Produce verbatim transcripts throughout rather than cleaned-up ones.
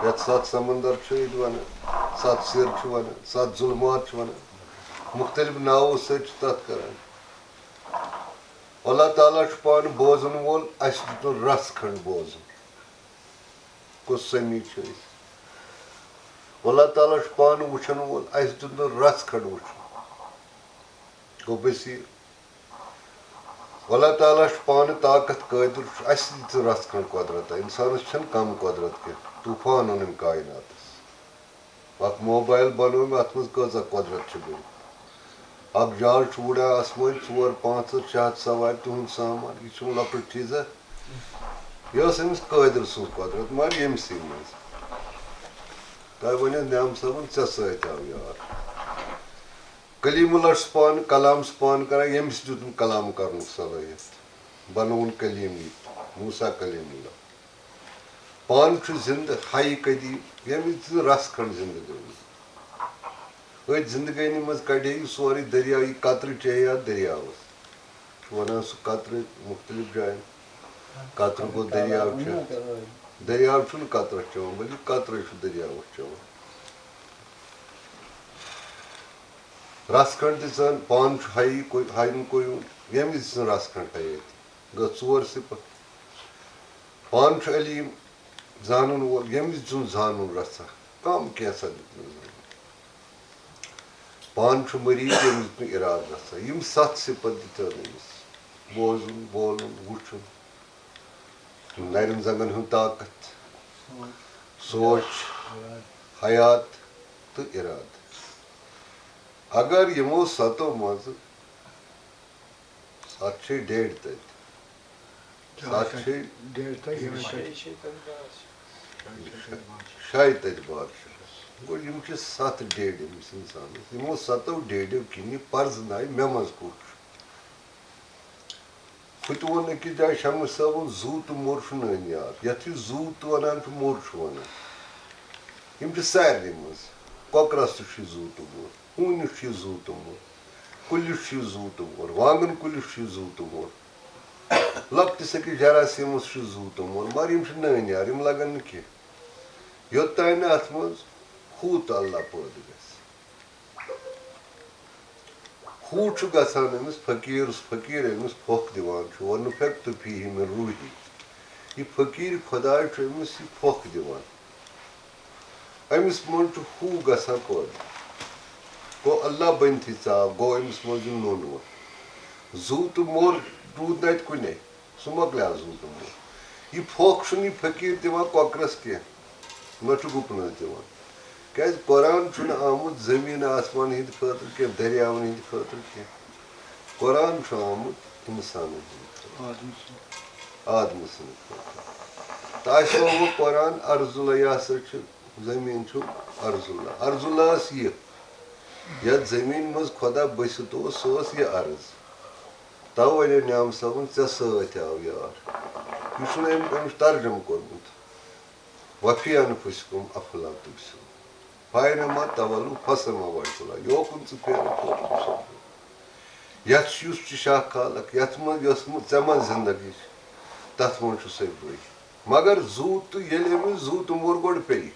یَتھ ستھ سمندر چھِ ییٚتہِ وَنان، ستھ سِر چھِ وَنان، ستھ ظُلمات چھِ وَنان، مُختٔلِف ناوو سۭتۍ چھِ تَتھ کران۔ اللہ تعالیٰ چھُ پانہٕ بوزن وول، اَسہِ دیُتُن رَژھ کھنٛڈ بوزُن۔ کُس سمیع چھِ أسۍ؟ اللہ تعالیٰ چھُ پانہٕ وٕچھن وول، اَسہِ دیُتُن رَژھ کھنٛڈ وٕچھُن۔ گوٚو بصیٖر۔ اللہ تعالیٰ چھُ پانہٕ طاقت قٲدِر، چھُ اَسہِ دیُتُن رَژھ کھنٛڈ قۄدرت۔ اِنسانَس چھَنہٕ کَم قۄدرت کینٛہہ، طوٗفان اوٚنُن کایناتَس۔ اکھ موبایل بنوو مےٚ، اتھ منٛز کۭژاہ قۄدرت چھِ گٔمٕژ۔ اکھ جہاز چھُ وُڈان آسمٲنۍ، ژور پانٛژھ ہتھ شےٚ ہتھ سوارِ، تِہُنٛد سامان، یہِ چھُنہٕ لۄکُٹ چیٖزا۔ یہِ ٲس أمِس قٲدِر سٕنٛز قۄدرت، مگر ییٚمہِ سٕے منٛز۔ تۄہہِ ؤنِو نعم صٲبن، ژےٚ سۭتۍ آو یار۔ کلیم اللہ چھُس پانہٕ، کلام چھُس پانہٕ کران، ییٚمِس دیُتُن کلام کرنُک صلٲحیت، بنووُن کلیم یہِ، موسیٰ کلیم اللہ۔ پانہٕ چھُ زِندٕ، حی قدیٖم، ییٚمہِ زٕ رَژھ کھنٛڈ زِندٕ گٔے۔ أتھۍ زِندگٲنی منٛز کَڑے یہِ سورُے دٔریاو، یہِ قطرٕ چیٚیے اَتھ دٔریاوَس۔ چھُ وَنان سُہ قطرٕ مُختٔلِف جایَن۔ قطرٕ گوٚو دٔریاو چٮ۪تھ۔ دٔریاو چھُنہٕ قطرَس چٮ۪وان، بلکہِ قطرَے چھُ دٔریاوَس چٮ۪وان۔ رَژھ کھنٛڈ تہِ زَن پانہٕ چھُ حی قیوٗم، ییٚمہِ زٕ رَژھ کھنٛڈ حیٲتی۔ گٔے ژور صفت۔ پانہٕ چھُ علیم، زانَن وول، ییٚمِس دیُن زانُن رَژھا، کَم کینٛژھا دیُت نہٕ زانُن۔ پانہٕ چھُ مُریٖد، ییٚمِس دیُت نہٕ اِرادٕ رَژھا۔ یِم سَتھ صفت دِتۍ أمِس۔ بوزُن، بولُن، وٕچھُن، نَرٮ۪ن زنٛگَن ہُنٛد طاقت، سونٛچ، حیات تہٕ اِرادٕ۔ اگر یِمو سَتو منٛزٕ، اَتھ چھے ڈیڈ تَتہِ۔ اَتھ چھے ڈیڈ تَتہِ۔ شاے تَتہِ بادشاہَس۔ گوٚو، یِم چھِ سَتھ ڈیڈ أمِس اِنسانَس۔ یِمو سَتو ڈیڈیو کِنۍ یہِ پَرزٕنایہِ مےٚ منٛز کُس چھُ۔ ہُہ تہِ ووٚن أکِس جایہِ شمس صٲبُن، زُو تہٕ موٚر چھُ نٲنۍ یار۔ یَتھ یہِ زُو تہٕ وَنان چھُ، موٚر چھُ وَنان۔ یِم چھِ سارنٕے منٛز۔ کۄکرَس تہِ چھُ یہِ زُو تہٕ موٚر۔ ہوٗنِس چھُ یہِ زُو تہٕ موٚر۔ کُلِس چھُ یہِ زُو تہٕ موٚر۔ وانٛگَن کُلِس چھُ یہِ زُو تہٕ موٚر۔ لۄکٹِس أکِس جراثیٖمَس چھُ زُو تہٕ موٚر۔ مگر یِم چھِ نٲنۍ یار، یِم لَگَن نہٕ کینٛہہ۔ یوٚتام نہٕ اَتھ منٛز ہوٗت اللہ پٲدٕ گژھِ۔ ہُہ چھُ گژھان أمِس فقیٖر، فقیٖر أمِس پھۄکھ دِوان چھُ، وَنُفِخْتُ فِیہِ مِن رُوحِی۔ یہِ فقیٖر خۄداے چھُ أمِس یہِ پھۄکھ دِوان۔ أمِس منٛز چھُ ہُہ گژھان پٲدٕ۔ گوٚو اللہ بٔنتھٕے ژاو، گوٚو أمِس منٛز یہِ نوٚن ووٚن۔ زُو تہٕ موٚر روٗد نہٕ اَتہِ کُنے۔ سُہ مۄکلیٛاو زُو تہٕ موٚر۔ یہِ پھۄکھ چھُنہٕ یہِ فقیٖر دِوان کۄکرَس کینٛہہ، نہ چھُ گُپنَس دِوان۔ کیٛازِ قرآن چھُنہٕ آمُت زٔمیٖن آسمان ہِنٛدِ خٲطرٕ کینٛہہ، دٔریاوَن ہِنٛدِ خٲطرٕ کینٛہہ۔ قرآن چھُ آمُت اِنسانَن ہِنٛدِ خٲطرٕ، آدمہٕ سٕنٛدِ خٲطرٕ۔ تہٕ اَسہِ ووٚن قرآن، ارض اللہ، یہِ ہسا چھُ زٔمیٖن چھُ ارض اللہ۔ ارض اللہ ٲس یہِ، یَتھ زٔمیٖنہِ منٛز خۄدا بٔسِتھ اوس، سُہ ٲس یہِ ارض۔ توے وَنیو نعم صٲبَن، "ژےٚ سۭتۍ آو یار۔" یہِ چھُنہٕ أمۍ، أمۍ چھُ ترجمہٕ کوٚرمُت۔ "وفی انفسکم افلا تبصرون۔ فاینما تولوا فثم وجہ اللہ۔" یوکُن ژٕ پھیرَکھ، توکُن ژٕ پھیرَکھ۔ یَتھ چھُ، یُس چھُ شاہ خالق، یَتھ منٛز، یۄس منٛز ژےٚ منٛز زِندگی چھِ، تَتھ منٛز چھُ سُے بٕے۔ مگر زُو تہٕ، ییٚلہِ أمِس زُو تہٕ موٚر گۄڈٕ پیٚیہِ،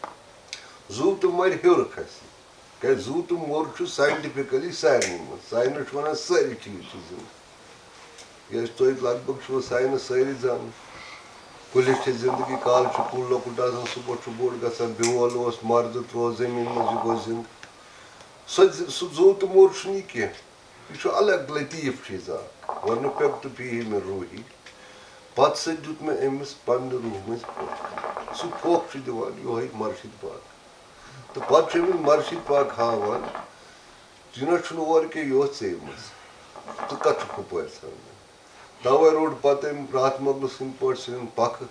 زُو تہٕ مَرِ ہیوٚر کھسہِ۔ کیٛازِ زُو تہٕ موٚر چھُ scientifically سارنٕے منٛز۔ Science چھُ وَنان سٲری چیٖز چھِ زِندٕ۔ یہِ أسۍ تۄہہِ لگ بگ چھُو science سٲری زانان۔ کُلِس چھِ زِندگی، کالہٕ چھُ کُل لۄکُٹ آسان، صُبحَس چھُ بوٚڑ گژھان، بیول اوس، مَرد ترٛوو زٔمیٖن منٛز، یہِ گوٚو زِندٕ۔ سُہ زِ-، سُہ زُو تہٕ موٚر چھُنہٕ یہِ کینٛہہ۔ یہِ چھُ الگ لطیٖف چیٖز اَکھ۔ وَنُفِخْتُ فِیہِ مِن رُوحِی۔ پَتہٕ سۭتۍ دیُت مےٚ أمِس پنٛنہِ روٗح مٔنٛزۍ پھۄکھ۔ سُہ پھۄکھ چھُ دِوان یِہوٚے مرشد پاک۔ تہٕ پَتہٕ چھُ أمِس مرشد پاک ہاوان، یہِ نہ چھُنہٕ اورٕ کینٛہہ، یہِ اوس ژےٚ منٛز۔ ژٕ کَتھ چھُکھ ہُپٲرۍ ژھانٛڈان؟ تَوَے روٚٹ پَتہٕ أمۍ راتھ مۄغلہٕ سٕنٛدۍ پٲٹھۍ سُہ یِم پَکھٕ،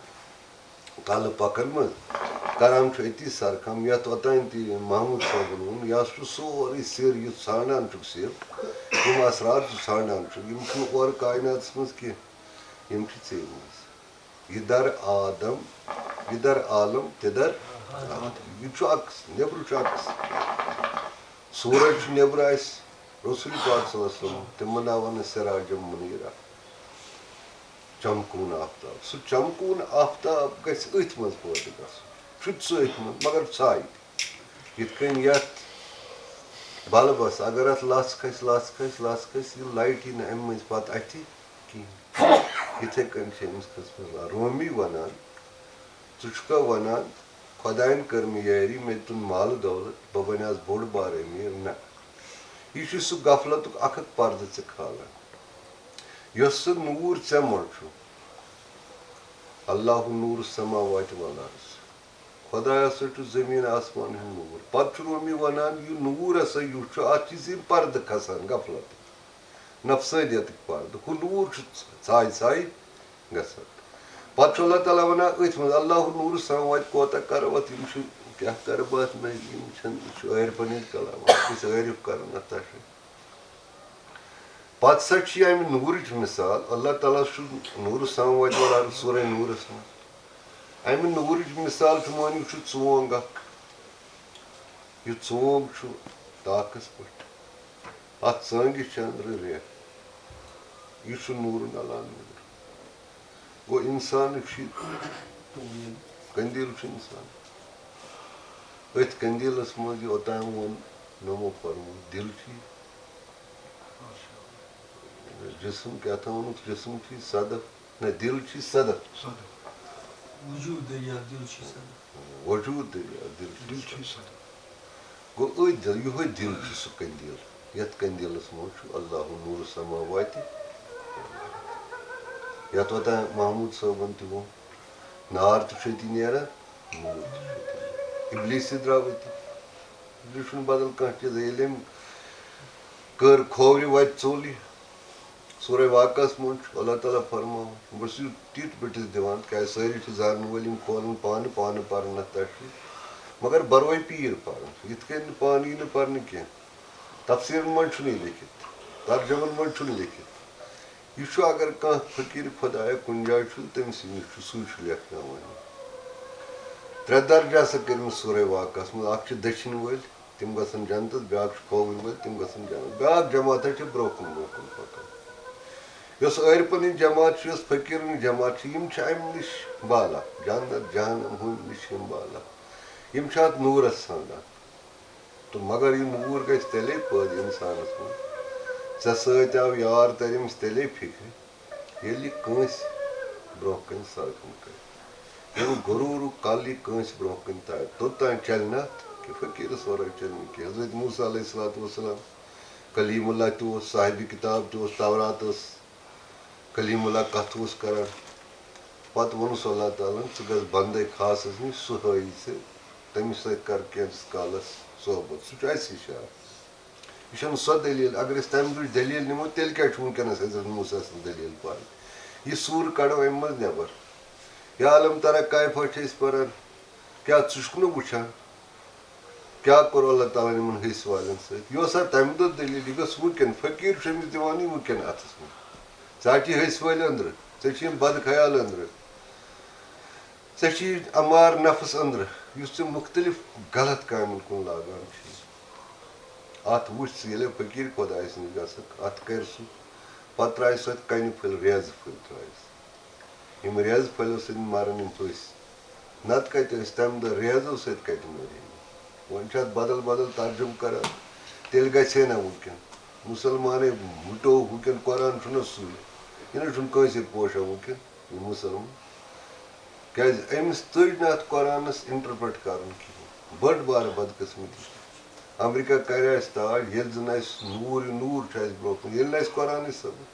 کَلہٕ پَکَن منٛز۔ کَران چھُ أتی سَرخَم، یَتھ اوٚتانۍ تہِ محمود صٲبَن ووٚن، یہِ ہسا چھُ سورُے سِر، یُتھ ژھانٛڈان چھُکھ سِر، یِم اَسرار ژٕ ژھانٛڈان چھُکھ، یِم چھِنہٕ اورٕ کائناتَس منٛز کینٛہہ۔ یِم چھِ ژےٚ منٛز۔ یہِ در آدم، یہِ در عالم، تہِ در آدم۔ یہِ چھُ عکس، نیٚبرٕ چھُ عکس۔ سورج چھُ نیٚبرٕ اَسہِ، رسول پاک صلی اللہ علیہ وسلم، تِمن آو وننہٕ سراجم منیرا، چمکوُن آفتاب۔ سُہ چمکوُن آفتاب گژھِ أتھۍ منٛز پٲدٕ گژھُن۔ چھُ ژٕ أتھۍ منٛز، مگر ژھاے۔ یِتھ کٔنۍ یَتھ بلبَس، اگر اَتھ لَژھ کھسہِ، لَژھ کھسہِ، لَژھ کھسہِ، یہِ light یی نہٕ اَمہِ مٔنٛزۍ پَتہٕ اَتھِ کِہیٖنۍ۔ یِتھَے کٔنۍ چھِ أمِس کھٔژمٕژ لَژھ۔ رومی وَنان، ژٕ چھُکھا وَنان، خۄدایَن کٔر مےٚ یٲری، مےٚ دیُتُن مال دولت، بہٕ بَنیٛاس بوٚڑ بار أمیٖر؟ نہ، یہِ چھُ سُہ غفلتُک اَکھ اَکھ پردٕ ژےٚ کھالان۔ یۄس سُہ نوٗر ژےٚ منٛز چھُ، اللہ نور السماوات والارض، خۄدایا سا چھُ زٔمیٖن آسمان ہُنٛد نوٗر۔ پتہٕ چھُ رومی وَنان، یہِ نوٗر ہسا یُس چھُ، اَتھ چھِ زِ پردٕ کھسان غفلتٕکۍ، نفسٲنیتٕکۍ پردٕ۔ ہُہ نوٗر چھُ ژھاے ژھاے گژھان۔ پتہٕ چھُ اللہ تعالیٰ وَنان أتھۍ منٛز، اللہ نور السماوات، کوتاہ کَرو اَتھ، یِم چھِ کیٛاہ کَرٕ بہٕ اَتھ، نہ، یِم چھِنہٕ، یہِ چھُ عٲرفَن ہِنٛدۍ کلام، یہِ چھِ عٲرف کَران اَتھ تشریح۔ پتہٕ سا چھِ اَمہِ نوٗرٕچ مثال، اللہ تعالیٰ چھُ نوٗر السماوات والارض سورہ نوٗرَس منٛز۔ اَمہِ نوٗرٕچ مثال چھُ، مٲنِو، چھُ ژونٛگ اَکھ۔ یہِ ژونٛگ چھُ تاکَس پٮ۪ٹھ۔ اَتھ ژٲنٛگِس چھِ أنٛدرٕ ریٚکھ۔ یہِ چھُ نوٗرُن علی نوٗر۔ گوٚو، اِنسانٕچ چھِ قندیٖل چھُ اِنسان۔ أتھۍ قندیٖلَس منٛز یہِ اوٚتام ووٚن، نوٚمو فرموو، دِل چھُ یہِ۔ جسم کیٛاہ تام ووٚنُکھ، جسم چھُ یہِ صدف، نہ، دِل چھُ یہِ صدف۔ صدف۔ وجود دریا دِل چھُ صدف۔ وجود دریا دِل چھُ دِل صدف۔ چھُ صدف۔ گوٚو، أتھۍ دِل، یِہوٚے دِل چھُ سُہ قندیٖل، یَتھ قندیٖلَس منٛز چھُ اللہ نور السماوات۔ یَتھ اوٚتام محمود صٲبَن تہِ ووٚن، نار تہِ چھُ أتی نیران، نوٗر تہِ چھُ أتی نیران۔ ابلیٖس تہِ درٛاو أتی۔ ابلیٖس چھُنہٕ بدل کانٛہہ چیٖز۔ ییٚلہِ أمۍ کٔر کھوورِ وَتہِ ژوٚل یہِ۔ سورہ واقعس منٛز چھُ اللہ تعالیٰ فرماوان، بہٕ چھُس یہِ تیُتھ بٔٹھِس دِوان، کیٛازِ سٲری چھِ زانَن وٲلۍ، یِم کھولَن پانہٕ، پانہٕ پَرَن اَتھ تشریح۔ مگر بروے پیٖر پَرَن۔ یِتھ کٔنۍ نہٕ پانہٕ یی نہٕ پَرنہٕ کینٛہہ۔ تفسیٖرَن منٛز چھُنہٕ یہِ لیکھِتھ، ترجمن منٛز چھُنہٕ لیکھِتھ۔ یہِ چھُ، اگر کانٛہہ فقیٖر خۄدایا کُنہِ جایہِ چھُ، تٔمۍ سٕے نِش چھُ، سُے چھُ لیکھناوان یہِ۔ ترٛےٚ درجہ ہسا کٔرۍ مٕتۍ سورہ واقعس منٛز۔ اَکھ چھِ دٔچھِنۍ وٲلۍ، تِم گژھن جنتس، بیٛاکھ چھُ کھووٕرۍ وٲلۍ، تِم گژھن جنت۔ بیٛاکھ جماعت حظ چھِ برٛونٛہہ کُن، برٛونٛہہ کُن پکان۔ یۄس عٲرفن ہٕنٛز جماعت چھِ، یۄس فقیٖرن ہٕنٛز جماعت چھِ، یِم چھِ اَمہِ نِش بالا، جنت جہنم ہُمہِ نِش چھِ یِم بالا۔ یِم چھِ اَتھ نوٗرس ژھانٛڈان۔ تہٕ مگر یہِ نوٗر گژھِ تیٚلے پٲدٕ اِنسانَس منٛز۔ ژےٚ سۭتۍ آو یار تَرِ أمِس تیٚلے فِکرِ، ییٚلہِ یہِ کٲنٛسہِ برٛونٛہہ کَنہِ سرکَن کَرِ۔ ییٚلہِ غروٗرُک کَل یہِ کٲنٛسہِ برٛونٛہہ کَنہِ تارِ، توٚتام چَلہِ نہٕ اَتھ کہِ فقیٖرَس وَرٲے چَلہِ نہٕ کینٛہہ۔ حضرت موسیٰ علیہ الصلوۃ والسلام کلیم اللہ تہِ اوس، صاحبِ کتاب تہِ اوس، تورات ٲس، کلیم اللہ کتھ اوس کران۔ پتہٕ ووٚنُس اللہ تعالیٰ ہن، ژٕ گژھ بندے خاصس نِش، سُہ ہٲیی ژےٚ، تٔمِس سۭتۍ کر کینٛژس کالس صحبت۔ سُہ چھُ اَسہِ ہِش اکھ۔ یہِ چھَنہٕ سۄ دٔلیٖل۔ اگر أسۍ تَمہِ دُج دٔلیٖل نِمو، تیٚلہِ کیٛازِ چھُ وٕنکیٚنس حضرت موسیٰ سٕنٛز دٔلیٖل پَرٕنۍ؟ یہِ سوٗرٕ کڑو اَمہِ منٛز نٮ۪بر۔ یا الم ترا کیف چھِ أسۍ پَران، کیٛاہ ژٕ چھُکھ نہٕ وٕچھان؟ کیٛاہ کوٚر اللہ تعالیٰ ہن یِمن حٔسۍ والٮ۪ن سۭتۍ؟ یہِ اوس ہا تَمہِ دۄہ دٔلیٖل، یہِ گٔژھ وٕنکیٚن۔ فقیٖر چھُ أمِس دِوان یہِ وٕنکیٚن اَتھس منٛز۔ ژےٚ ہا چھِ حٔسۍ وٲلۍ أنٛدرٕ، ژےٚ چھِ یِم بدخیال أنٛدرٕ، ژےٚ چھِ یہِ اَمار نفس أنٛدرٕ، یُس ژےٚ مُختٔلِف غلط کامٮ۪ن کُن لاگان چھُ۔ اَتھ وٕچھ ژٕ، ییٚلہِ فقیٖر خۄدایَس نِش گژھکھ، اَتھ کَرِ سُہ، پَتہٕ ترٛایہِ سُہ اَتھ کَنہِ پھٔلۍ، ریزٕ پھٔلۍ ترٛایَس۔ یِم ریزٕ پھٔلٮ۪و سۭتۍ مَرَن یِم پٔژھۍ۔ نَتہٕ کَتہِ ٲسۍ تَمہِ دۄہ ریزو سۭتۍ کَتہِ مٔرۍ یِم؟ وۄنۍ چھِ اَتھ بدل بدل ترجمہٕ کران۔ تیٚلہِ گژھِ ہے نہ وٕنکٮ۪ن۔ مُسلمانٕے مُٹیو وٕنکٮ۪ن، قرآن چھُنہ سُے۔ یہِ نہ چھُنہٕ کٲنٛسے پوشان وٕنکٮ۪ن، یہِ مُسلمان۔ کیٛازِ أمِس تٔج نہٕ اَتھ قرآنَس interpret کَرُن کِہیٖنۍ۔ بٔڑ بارٕ بدقٕسمتی۔ امریکہ کَرِ اَسہِ تاج، ییٚلہِ زَن اَسہِ نوٗر، یہِ نوٗر چھُ اَسہِ برٛونٛہہ کُن، ییٚلہِ نہٕ اَسہِ قرآنٕے سَپُد۔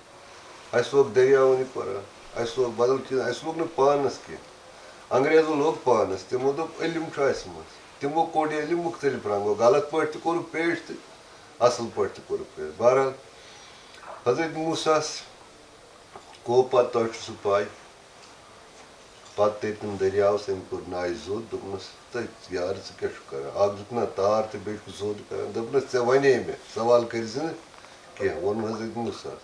اَسہِ لوگ دٔریاوَن یہِ قرآن، اَسہِ لوگ بدل چیٖز، اَسہِ لوگ نہٕ پانَس کینٛہہ۔ انگریزو لوگ پانَس، تِمو دوٚپ، علم چھُ اَسہِ منٛز۔ تِمو کوٚڑ یہِ علم مُختٔلِف رنٛگو، غلط پٲٹھۍ تہِ کوٚرُکھ پیش تہٕ اَصٕل پٲٹھۍ تہِ کوٚرُکھ پیش۔ بہرحال، حضرت موسیٰ ہَس گوٚو پَتہٕ، تۄہہِ چھُ سُہ پَے، پَتہٕ تٔتۍ تِم دٔریاوَس، أمۍ کوٚر نایہِ زوٚد، دوٚپنَس، "تٔتۍ یارٕ، ژٕ کیٛاہ چھُکھ کران؟ اَکھ دیُت نہ تار تہٕ بیٚیہِ چھُکھ زوٚد کران؟" دوٚپنَس، "ژےٚ وَنے مےٚ، سوال کٔرۍ زِ نہٕ کینٛہہ"، ووٚن حضرت موسیٰ ہَس۔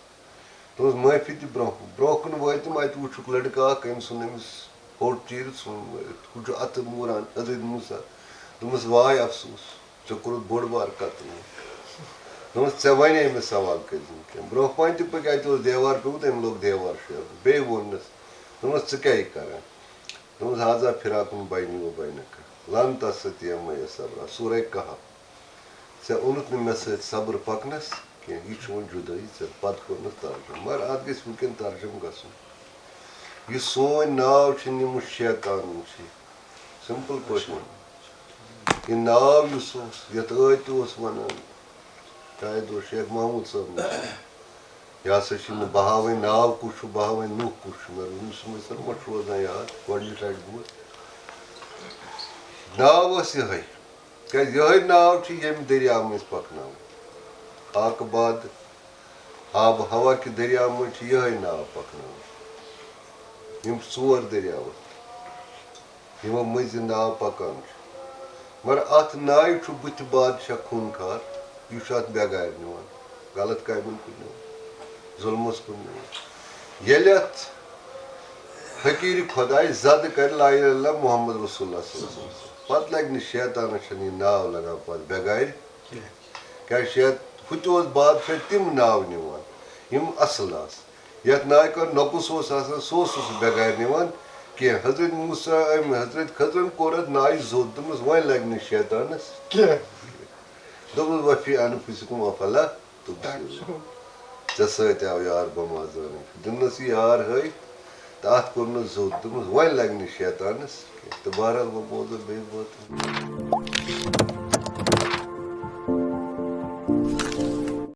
دوٚپمَس، "معٲفی تہِ برٛونٛہہ، برٛونٛہہ کُن وٲتۍ تِم، اَتہِ وُچھُکھ لٔڑکہٕ اَکھ، أمۍ ژھُن أمِس ہوٚٹ چیٖرِتھ، ژھُن مٲرِتھ۔ ہُہ چھُ اَتھٕ موٗران حضرت موسیٰ۔" دوٚپمَس، "واے افسوٗس، ژےٚ کوٚرُتھ بوٚڑ بار قتل۔" دوٚپمَس، "ژےٚ وَنے مےٚ سوال کٔرۍ زِ نہٕ کینٛہہ۔" برٛونٛہہ پَہَن تہِ پٔکۍ، اَتہِ اوس دیوار پیوٚمُت، أمۍ لوگ دیوار شیرُن۔ بیٚیہِ ووٚننَس، دوٚپمَس، "ژٕ کیٛاہ یہِ کران؟" دوٚپمَس، "ہذا فراق بینی و بینک۔" لن تستطیع معی صبرا، سورہ کہف۔ ژےٚ اوٚنُتھ نہٕ مےٚ سۭتۍ صبر پکنس کینٛہہ، یہِ چھُ وۄنۍ جُدٲیی، ژےٚ پتہٕ کوٚرنَس ترجمہٕ، مگر اتھ گژھِ وٕنکٮ۪ن ترجمہٕ گژھُن۔ یہِ سون ناو چھُ نیومُت شیطانن چھُ، سمپل پٲٹھۍ ووٚن۔ یہِ ناو یُس اوس، یتھ ٲدۍ تہِ اوس ونان، شاید اوس شیخ محمود صٲب نِش۔ یہِ ہسا چھُ نہٕ بہٕ ہاوَے ناو کُس چھُ، بہٕ ہاوَے نوٚو کُس چھُ۔ مےٚ دوٚپ، أمِس، أمِس سر ما چھُ روزان یاد، گۄڈٕنِچ لٹہِ بوٗز۔ ناو ٲس یِہوٚے، کیٛازِ یِہوٚے ناو چھُ ییٚمہِ دٔریاو مٔنٛزۍ پکناوان۔ آکہٕ باد، آب و ہوا کہِ دٔریاو مٔنٛزۍ چھِ یِہوٚے ناو پکناوان۔ یِم ژور دٔریاو۔ یِمو مٔنٛزۍ یہِ ناو پکان چھُ۔ مگر اتھ ناوِ چھُ بُتھِ بادشاہ خوٗن خار، یہِ چھُ اتھ بٮ۪گارِ نِوان، غلط کامٮ۪ن کُن نِوان، ظُلمس کُن نِوان۔ ییٚلہِ اتھ فقیٖرِ خۄدایہِ زدٕ کرِ لا الہ الا اللہ محمد رسول اللہ صلی اللہ علیہ وسلم، پتہٕ لگہِ نہٕ شیطانس چھنہٕ یہِ ناو لگان پتہٕ بٮ۪گارِ کینٛہہ۔ کیٛازِ شیط-، ہُہ تہِ اوس بادشاہ تِم ناو نِوان، یِم اصل آسہٕ۔ یتھ ناوِ کانٛہہ نۄقُص اوس آسان، سُہ اوس نہٕ سُہ بٮ۪گارِ نِوان کینٛہہ۔ حضرت موسیٰ، أمۍ حضرت خضرن کوٚر اتھ ناوِ زوٚد، دوٚپمس، "وۄنۍ لگہِ نہٕ شیطانس کینٛہہ۔" دوٚپمس، "وفی انفسکم افلا تبصرون۔" ژےٚ سۭتۍ آو یار، بہٕ ما زانَے۔ دیُتنس یہِ یار ہٲوِتھ تہٕ اتھ کوٚرنس زوٚد، دوٚپمس، "وۄنۍ لگہِ نہٕ شیطانس کینٛہہ۔" تہٕ بہرحال وۄنۍ بوزو بیٚیہِ بٲتھ۔